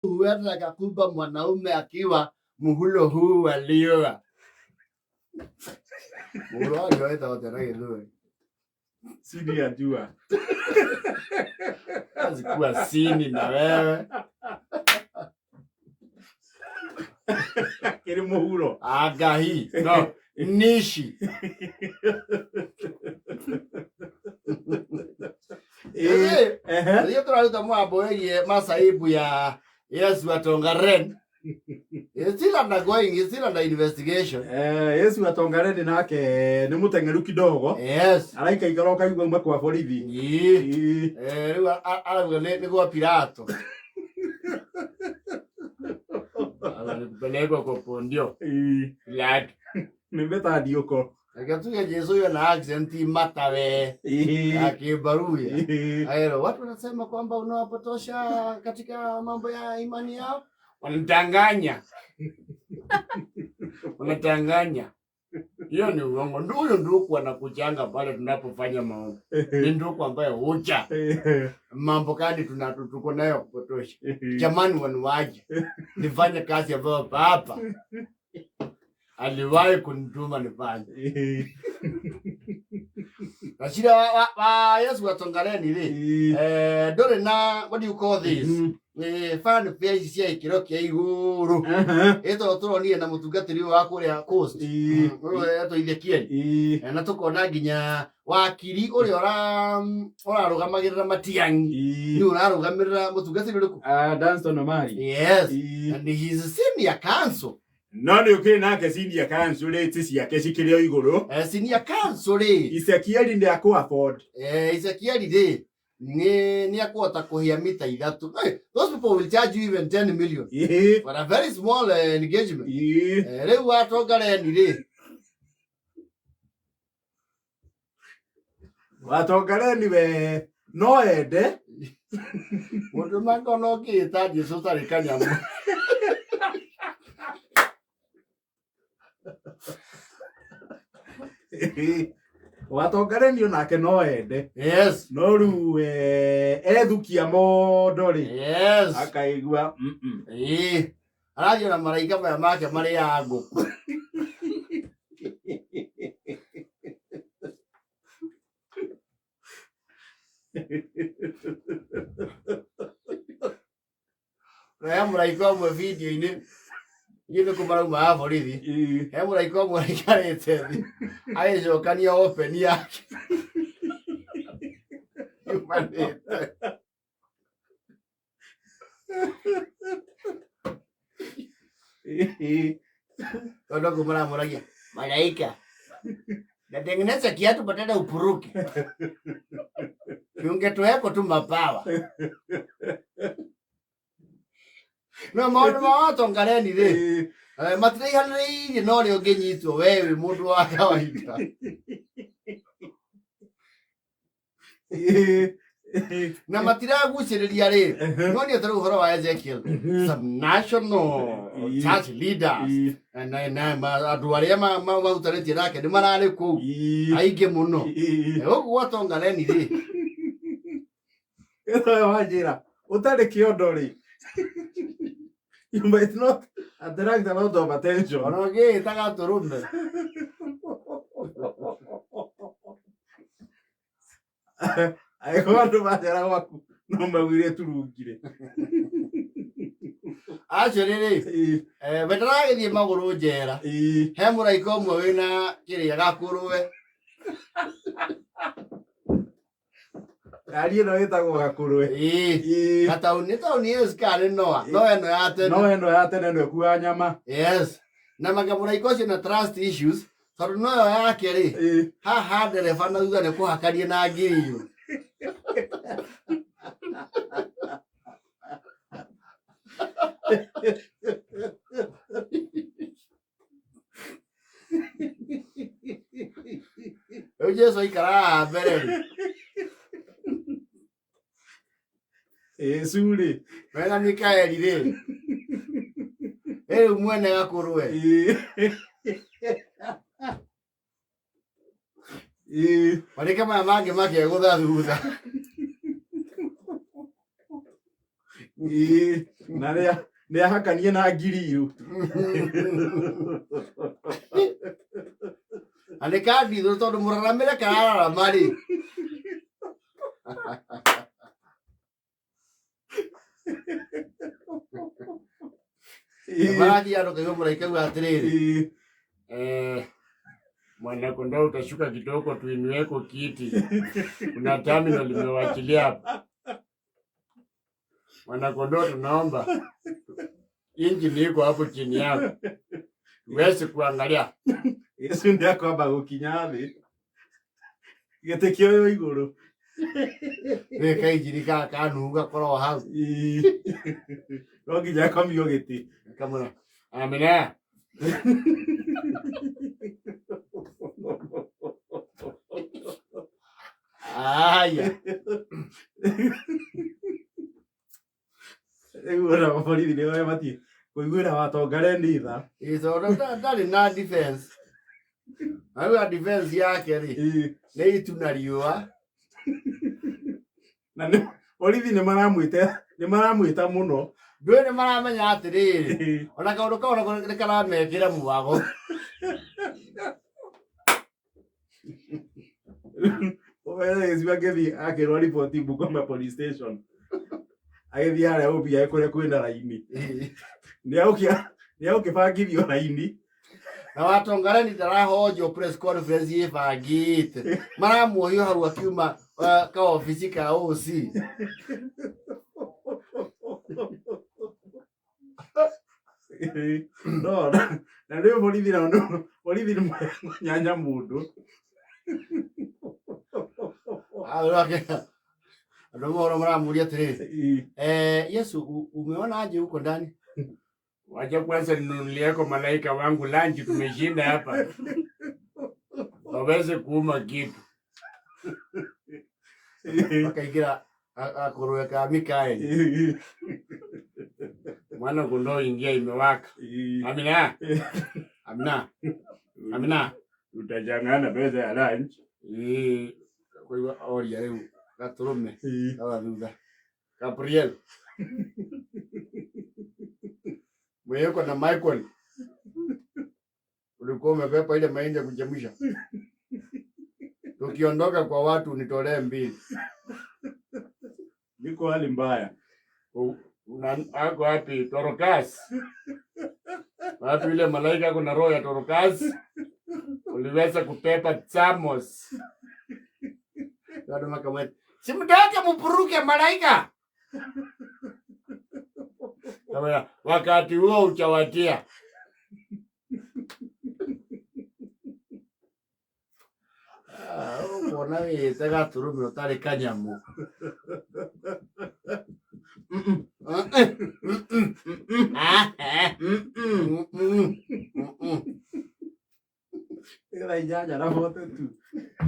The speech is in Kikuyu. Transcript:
Huenda akakumba mwanaume akiwa muhulo huu wa riũa. Mũhuro wa riũa wĩtagwo atĩa na Gĩthweri? Chini ya jua. Azikuwa sini na wewe. Kĩrĩ mũhuro. Agahi. No. Nishi. Ĩĩ. Ehe. Rĩrĩa tũraruta mwambo wĩgiĩ masaibu ya Yesu atongaren. It's still undergoing, it's still under investigation. Eh, Yesu atongareni nake nĩ mũteng'eru kidogo. Yes. Araikaikara ũkaigua auma kwa borithi. Ĩĩ. Ĩĩ. Eh, rĩu arauga nĩ gwa Pilato. Kupelekwa kwa Pondio Ĩĩ. Pilato. Nĩ mĩtandiũko. Reke tuge Jesu huyo na accent mata we Ĩĩ. akimbaruya. Ĩĩ. Aero, watu wanasema kwamba unawapotosha katika mambo ya imani yao. Wanadanganya. Wanadanganya. Hiyo ni uongo. Huyu nduku anakuchanga pale tunapofanya maombi. Ni nduku ambaye huja mambo gani tuko nayo kupotosha. Jamani, wanuaje nifanye kazi ambayo baba aliwahi kunituma nifanye. Na shida wa Yesu watongareni rĩ, eh, ndũrĩ na what do you call this, eh, fan page cia ikĩro kĩa igũrũ ĩtoo tũronire na mũtungatĩri ũyũ wa kũrĩa coast ũyũ etwo Ezekiel. Eh, na tũkona nginya wakiri ũrĩa ũrarũgamagĩrĩra Matiang'i nĩ ũrarũgamĩrĩra mũtungatĩri ũrĩkũ? Danston Omari. Yes, and he is senior counsel. No nĩ ũkĩrĩ nake senior counsel rate ciake cikĩrĩ o igũrũ. Eh, senior counsel rĩ, Ezekiel nĩ akũ afford. Eh, Ezekiel rĩ nĩ akũhota kũhĩa mita 3. Hey, those people will charge you even 10 million Ĩĩ. for a very small engagement. Ĩĩ. Eh, rĩu watongareni rĩ, Watongareni we no ende. Mũndũ mangona ũngĩĩta Jesu ũtarĩ kanyamũ. Watongareni onake no ende. Yes. No rĩu eh, ethukia mondo rĩ Yes. akaigua mm-mm. Ĩĩ. Arathiĩ na maraika maya make marĩ ya ngũkũ. Na he mũraika ũmwe video-inĩ ithuĩ nĩ kũmarauma ya borithi. Ĩĩ. He mũraika ũmwe aikarĩte thĩ agĩcokania open yake yumanĩte. Ĩĩ. Tondũ kũ maramũragia malaika natengeneza kiatu badala upuruke ungetuweko tu mapawa no maũndũ ma watongareni rĩ. Ĩĩ. Eh, matiraihanĩrĩirie na ũrĩa ũngĩnyitwo we wĩ mũndũ wa kawaida. Ĩĩ. Ĩĩ. Na matiragucĩrĩria rĩ, no nĩ tarĩu ũhoro wa Ezekiel, some national Ĩĩ. church leaders Ĩĩ. na andũ arĩa mahutanĩtie nake nĩ mararĩ kũu Ĩĩ. aingĩ mũno. Ĩĩ. Eh, gũkũ gwatongareni rĩ, Ĩno wanjĩra ũtarĩ kĩondo rĩ, you might not attract a lot of attention. Ona ũngĩĩtaga tũrũme. Angĩkorwo andũ macera gwaku no maugire turungire. Acio rĩ, Ĩĩ. Eh, we ndaragĩthiĩ magũrũ njera. Ĩĩ. He mũraika ũmwe wĩna kĩrĩa gakũrũwe. Ngari ĩno ĩtagwo gakũrwe. Ĩĩ. Ĩĩ. Gataũni nĩ taũni ĩyo cikarĩ noa no ĩno ya tene. No ĩno ya tene no ĩkuaga nyama. Yes, na manga mũraika ũcio na trust issues tondũ noyo yake rĩ, Ĩĩ. haha ndereba na thutha nĩ kũhakania na ngirio. Rĩu Jesu aikara haha mbere rĩ, Yesu rĩ. Wega Mikaeli rĩ, rĩu mwene gakũrwe. Ĩĩ. Ĩĩ. Marĩka maya mangĩ makegũtha thutha. Ĩĩ, na nĩ ahakanie na ngiriru. Na nĩ kandithũ tondũ mũraramĩre karararama rĩ. Marathiĩ andũ kaigua mũraika auga atĩrĩrĩ, mwana kondoo utashuka kidogo tuinueko kiti, kuna terminal imewachilia hapa. Mwana kondoo tunaomba injini iko hapo chini yako, uweze kuangalia. Yesu nĩ akwamba gũkinya thĩ gĩtĩ kĩoywo igũrũ. Gä kainjini ka kanuhu gakorwo hau. Ĩĩ. No nginya akomio gĩtĩ. Kamũra amina. Aya. Rĩu ona borithi nĩ mabatiĩ kũiguĩra Watonga nĩ tha. Ĩ tondũ ndarĩ na defense. Auga defense yake rĩ nĩ itu na riũa. Na nĩ borithi nĩ maramwĩta, nĩ maramwĩta mũno. Ndũĩ nĩ maramenya atĩrĩrĩ, ona kaũndũ kau nako nĩ karamekĩra mwago. Ũmenya gĩcigo agĩthiĩ akĩrwo riboti Bungoma police station. Agĩthiĩ harĩa OPI kũrĩa kwĩna raini. Nĩ agũkĩbangithio raini. Na Watongareni ndarahonjwo press conference ĩbangĩte. Maramuohio hau akiuma ka obici ka OC. No, na rĩu borithi nao borithi nĩ nyanya mũndũ. Andũ mohoro maramũria atĩrĩrĩ, Yesu umeona aje huko ndani? Wacha kwanza ninunulieko malaika wangu lunch, tumeshinda hapa. Waweze kuuma kitu. Wakaingira akũrũe ka Mikaeli. Mwana kondoo ingia imewaka. Amina. Amina. Amina. Utachangana pesa ya lunch. Kwa hivyo oria rĩu gatũrũme gaga thutha. Gabriel. Mweko na Michael. Ulikuwa umebeba ile mahindi ya kuchemsha. Tukiondoka kwa watu nitolee mbili. Niko hali mbaya. Ako wapi Torokasi? Wapi ile malaika kuna roho ya Torokasi? Uliweza kupepa Chamos. Watu makamweta, simtoke mupuruke malaika. Kama wakati huo uchawatia. Ukona wĩte gatũrũme ũtarĩ kanyamũ. Thaa 8:42.